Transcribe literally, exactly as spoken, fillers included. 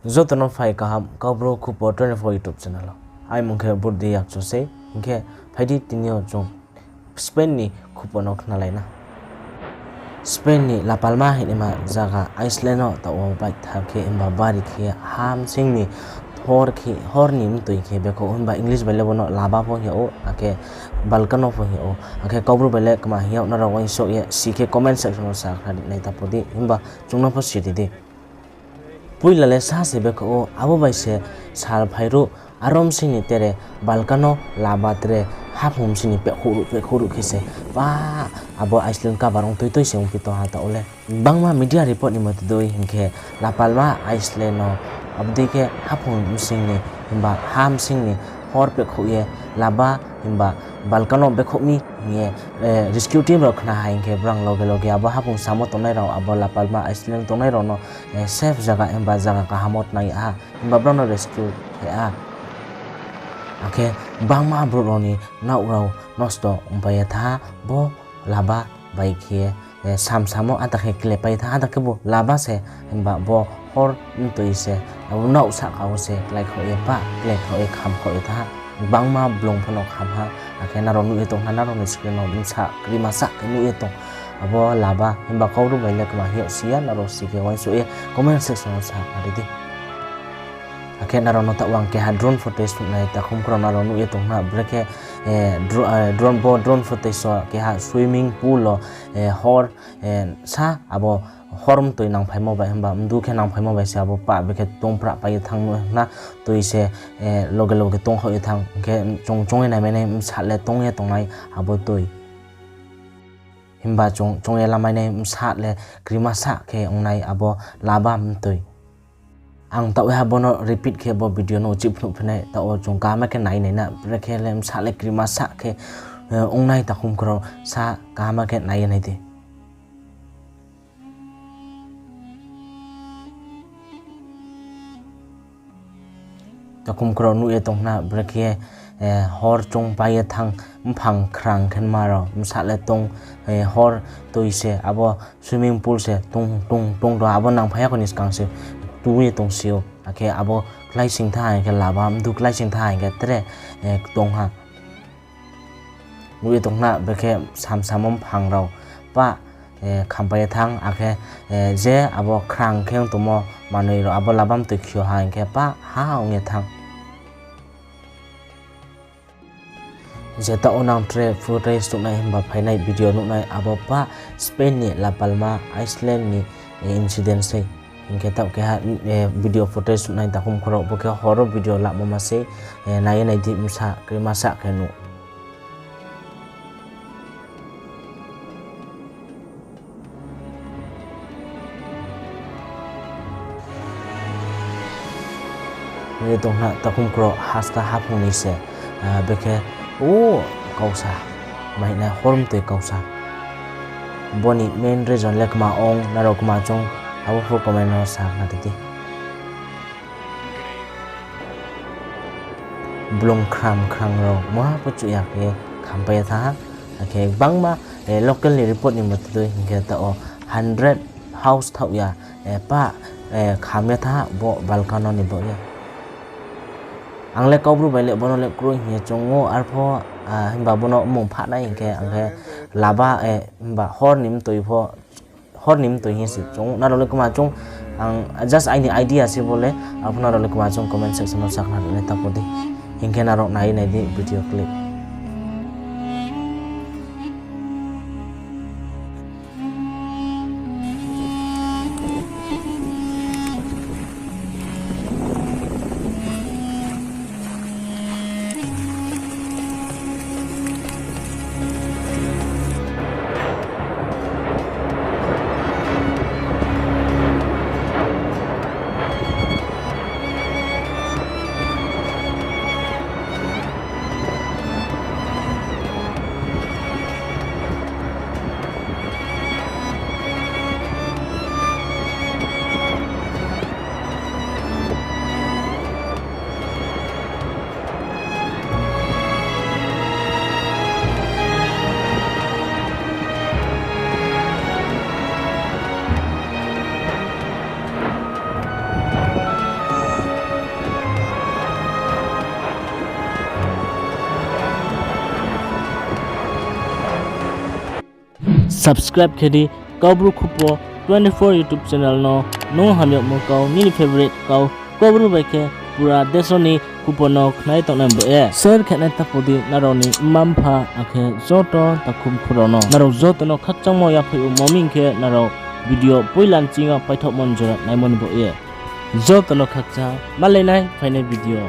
Joto no phai kaham Kaubru Khupo twenty-four YouTube channel o. Aini mung khe Burdi Yakchu sei, hing khe phai di tini yo chung Spain ni khupo no khnalai na. Spain ni La Palma hingnaima zaga Iceland no taoh wo baitha khe himba bari khe ha bsing ni hor khe, hor ni mtoi khe bekhouh himba English bai le bo no lava pho hing yag ou, akhe volcano pho hing yag ou, akhe Kaubru bai le kma hing yag ou nrao uaingsouh ye si khe comment section wo sa khnari nai ta pho di, himba chung no pho si ri di. Poila le sa se bekhouh ou, abo bai se sal phai ruh, aro bsing ni tere volcano lava tre haphung bsing ni pehkhouh ruh, pehkhouh ruh khe se pa abo Iceland cover ong toi toi se ongphi tong ha taoh le. Gbangma media report ni mote dei hing khe La Palma Iceland no abo dei khe haphung bsing ni himba ha bsing ni hor pehkhouh ye lava himba volcano bekhouh mi hing ye, rescue team rao khna ha hing khe brang loge loge abo haphung samo tongnai rao abo La Palma Iceland tongnai rao no safe zaga himba zaga kaham wo tnang yag ha, himba brao no rescue khe ha. Akhe gbangma brouh rao ni nouh rao nosto ongpai ye thanng ha, bo lava bai khe sam samo ada khe klepai thanng ha, ada khe bo lava se, himba bo hor mtoi se, abo nouh sahka wo se kláikhaoh ye pa, kláikhaoh ye khamkhaoh ye thanng ha. Gbangma blung pho no kham ha, akhe nrao nuh ye tong khna, nrao ni screen no bsa krima sah khe nuh ye tong. Abo lava himba Kaubru bai le kma hing yag si ya, nrao si khe uaingsouh ye comment section wo sa khnari di. Akhe nrao no taoh wo ang keha drone footage nuhnai, takhum khorao nrao nuh ye tong khna, brekhe, drone, bo drone footage wo keha swimming pool wo hor, sa abo hor mtoi nangphaimo bai, himba mdu khe nangphaimo bai se abo pa brekhe tongphrahpai ye thanng nuh khna, toi se loge loge tongkhaoh ye thanng, hing khe chung choung ye naimai nai bsa le tong ye tongnai abo toi. Himba chung choung ye lamai nai bsa le krima sah khe ongnai abo lava mtoi. Ang taoh ha bo no repeat khe bo video no uchih phnuh phi nai, taoh wo chung kaham khe nai nai na, brekhe le bsa le krima sah khe ongnai, takhum khorao sa kaham khe nai ye nai di. Takhum khorao nuh ye tong khna, brekhe hor choungpai ye thanng, mphang khrang khe ma rao bsa le tong, hor toi se abo swimming pool se tong tong tong tong abo nangphai ya kho ni skang se tui ye tong si ou. Akhe abo kláising tha hing khe lava mdu kláising tha hing khe tre tong ha. Nuh ye tong khna, brekhe sam samo mphang rao pa khampai ye thanng, akhe je abo khrang khe ong tongmo manoi rao abo lava mtoi khe yo ha hing khe pa ha ong ye thanng. Jeta wo nang tre footage nuhnai himba phainai video nuhnai abo pa Spain ni La Palma Iceland ni incident sei. Hing khe taoh keha video footage nuhnai takhum khorao bo khe hor wo video lamo ma sei, nai ye nai di bsa krima sah khe nuh. Nuh ye tong khna takhum khorao hasta haphung ni se, brekhe o kausa, mahinai hor mtoi kausa. Bo ni main reason le kma ong, nrao kma choung, abo pho comment no sa khna ri di. Blung khrang khrang rao muha pho chuh ya khe khampai ye thanng ha. Akhe gbangma local ni report ni mote dei hing khe taoh wo hundred house thaoh ya pa kham ye thanng ha bo volcano ni baoh ye. Ang le Kaubru bai le bo no le kroi hing ye choung ou, arpho himba bo no mmung phahnai hing khe ang khe lava, himba hor ni mtoi hing ye se choung ou. Nrao le kma choung, ang just aini idea se bo le, arpho nrao le kma choung comment section no sa khna ri nai ta pho di. Hing khe nrao nai ye nai di video clip. Subscribe khe di Kaubru Khupo twenty four YouTube channel no, nung hamyagmo kau, nini favorite kau, Kaubru bai khe pura deso ni khupo no khnai tongnai bo ye. Share khe nai ta pho di nrao ni mma-mpha akhe joto takhu mkhu rao no. Nrao joto no khakchangmo yaphaih ou, mo hing khe nrao video poila nching yo paithohmo ni jora naimo ni bo ye. Joto no khakchang, malai nai phainai video.